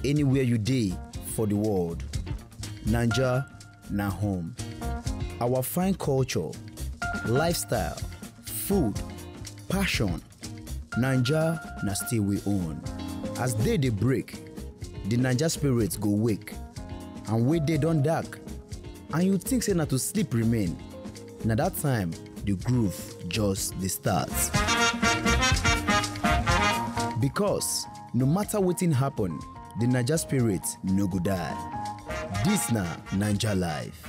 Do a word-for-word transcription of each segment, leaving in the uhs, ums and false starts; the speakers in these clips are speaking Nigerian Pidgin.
anywhere you dey for the world. Naija na home. Our fine culture, lifestyle, food, passion, Naija na still we own. As day dey break, the Naija spirit go wake. And wey day don dark, and you think say na to sleep remain, na that time the groove just dey start. Because no matter wetin happen, the Naija spirit no go die. This na Naija life.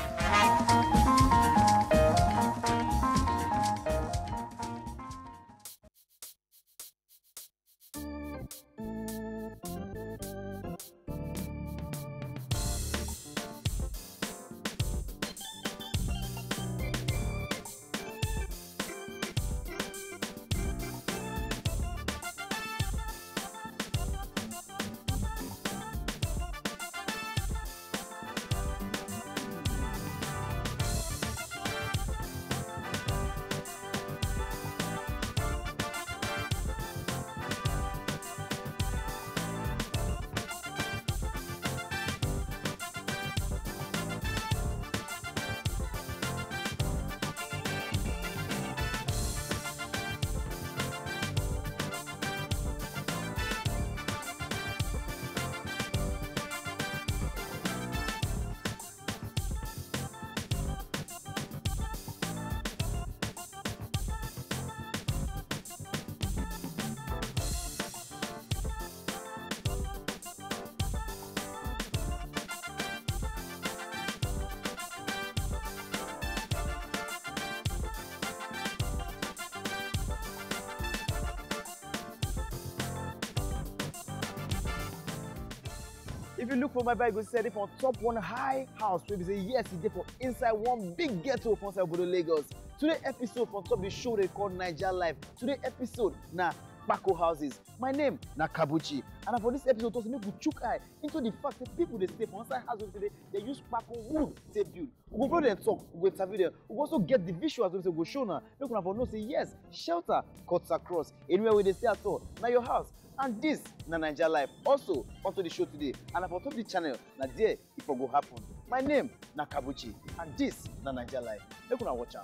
If you look for my bike, you go see say I dey for top one high house wey be say yes, e dey for inside one big ghetto for inside obodo Lagos. Today episode for top the show they call Naija Life. Today episode na Kpako houses. My name na Kabuchi, and for this episode, we make we chook eye into the fact that people dey stay for inside house wey be say they, they use Kpako wood to build. We go follow them talk, we go interview them. We go also get the visuals wey be say go show now. Make una for know say yes, shelter cuts across. Anywhere where they stay at all, na your house. And this na Naija Life. Also, onto the show today, and for top the channel, na there e for go happen. My name na Kabuchi, and this na Naija Life. Make una watch am.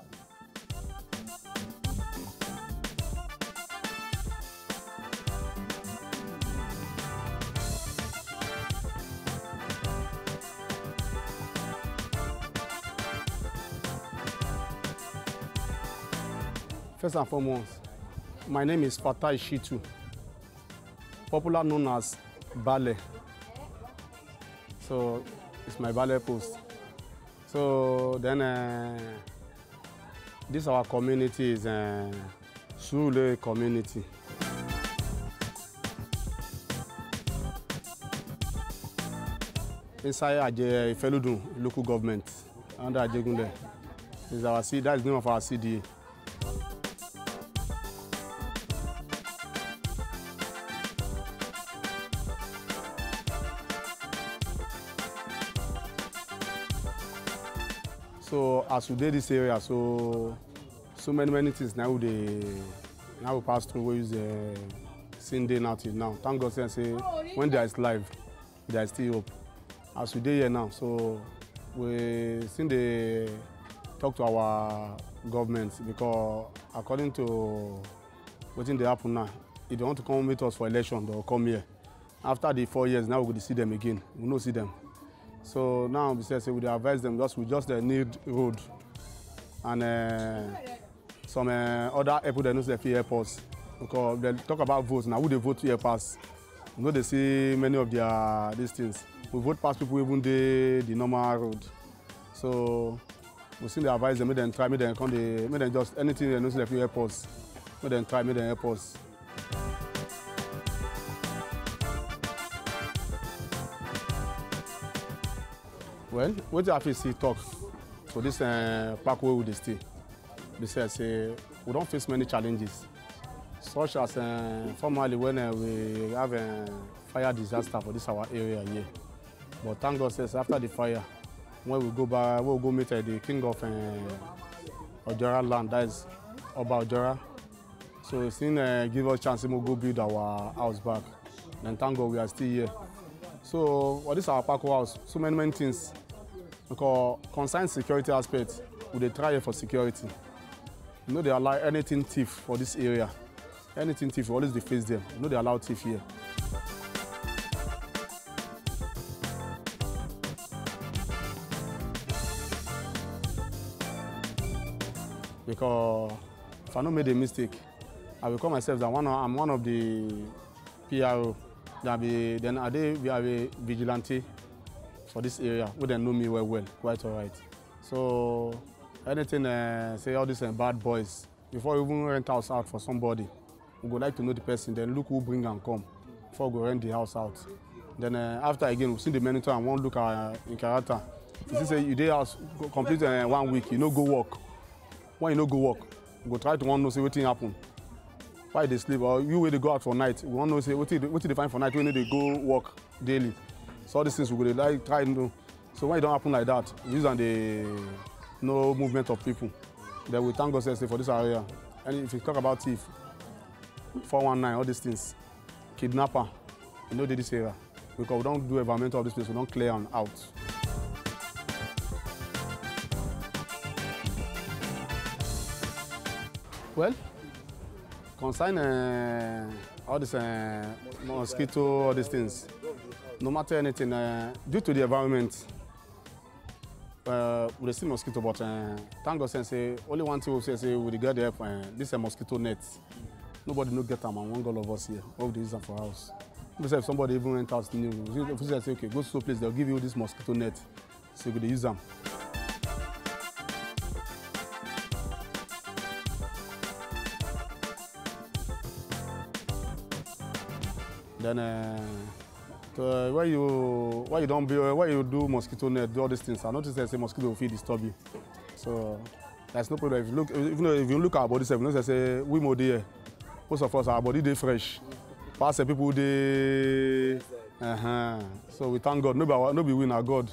First and foremost, my name is Fatai Shitu, popular known as Bale. So it's my Bale post. So then, uh, this our community is, uh, Surulere community. Inside Aje Ifelodun local government under Ajegunle. Is our C, that is the name of our C D A. So as we dey this area, so so many many things now we dey now we pass through. We use the same day now till now. Thank God say, say when there is life, there is still hope. As we dey here now, so we still dey talk to our government, because according to wetin dey happen now, if they want to come meet us for election, they will come here. After the four years, now we go dey see them again. We no see them. So now we say, say we dey advise them, just, we just, uh, need road and, uh, some, uh, other people that know say fit help us. Because they talk about votes now, who dey vote here pass? We no dey see many of their these things. We vote pass people even dey the normal road. So we still dey advise them, make dem try, make dem come dey, make dem just, anything they know say fit help us, make dem try, make dem help us. Well, wetin I fit still talk to this, uh, park wey we dey stay, be say, say we don face many challenges, such as, uh, formerly when, uh, we have a fire disaster for this our area here. But thank God, says after the fire, when we go back, we go meet, uh, the king of, uh, Ojora land, that is Oba Ojora. So he still, uh, give us chance to go build our house back. Then thank God we are still here. So for this our Paco house, so many many things. Because concern security aspect, we dey try for security. We no dey allow anything thief for this area. Anything thief, we always dey face them. We no dey allow thief here. Because if I no make a mistake, I will call myself that one of, I'm one of the P R O. That be, then I dey, we are a vigilante for this area, wey dem know me well well, quite alright. So anything, uh, say all these uh, bad boys, before you even rent house out for somebody, we go like to know the person, then look who bring am come before we go rent the house out. Then uh, after again, we see the monitor and wan look at uh, in character. You see say you dey house go complete uh, one week, you no go work. When you no go work, we go try to wan know say wetin happen. Why you dey sleep? Or you wey dey go out for night, we wan know say wetin wetin dey find for night wey no dey go work daily. So all these things we go dey like try know. So when e don happen like that, we use am dey know movement of people. Then we thank God say for this area, and if you talk about thief, four one nine, all these things, kidnapper, e no dey this area. Because we don do environmental of this place, we don clear am out. Well, concern uh, all this uh, mosquito, all these things, no matter anything, uh, due to the environment, uh, we dey see mosquito, but uh, thank God say, say only one thing we say, say we dey get the help, uh, this uh, mosquito net. Nobody no get am, and one God of us here, all we dey use am for house. If say if somebody even rent house new, if you say, okay, go to place, they'll give you this mosquito net, so you go dey use am. Then uh, so, uh, when you when you don build, when you do mosquito net, do all these things, I notice say mosquito fit disturb you. So there's no problem. If you look, even though if you look our body self, you know say we mo dey here. Most of us, our body dey fresh. Pass the people dey. Uh-huh. So we thank God. No be our, no be we, na God.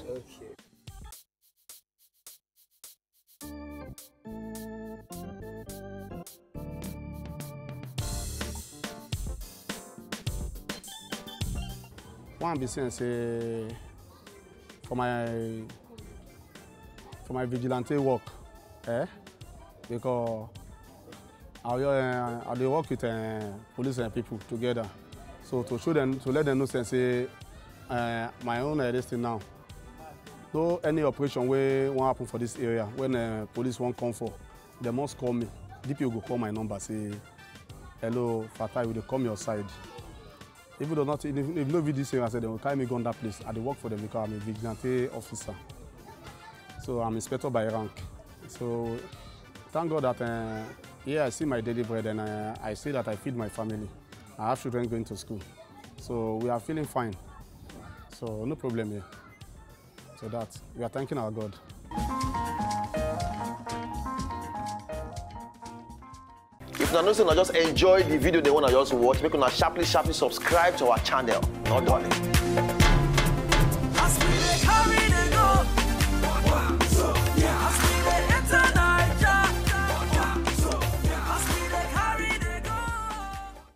One be saying say for my for my vigilante work, eh? Because I, uh, I dey work with uh, police and people together. So to show them, to let them know, say, say uh, my own uh, this thing now. No any operation wey wan happen for this area, when uh, police wan come for, they must call me. D P O go call my number, say, "Hello, Fatai, we dey come your side." Even though not, if, if no be this area, say, they will carry me go under place. I dey work for them because I'm a vigilante officer. So I'm inspector by rank. So thank God that uh, yeah, I see my daily bread, and uh, I see that I feed my family. I have children going to school. So we are feeling fine. So no problem here. So that we are thanking our God. If una know say una just enjoy the video, they wanna just watch, make una sharply, sharply subscribe to our channel. No darling.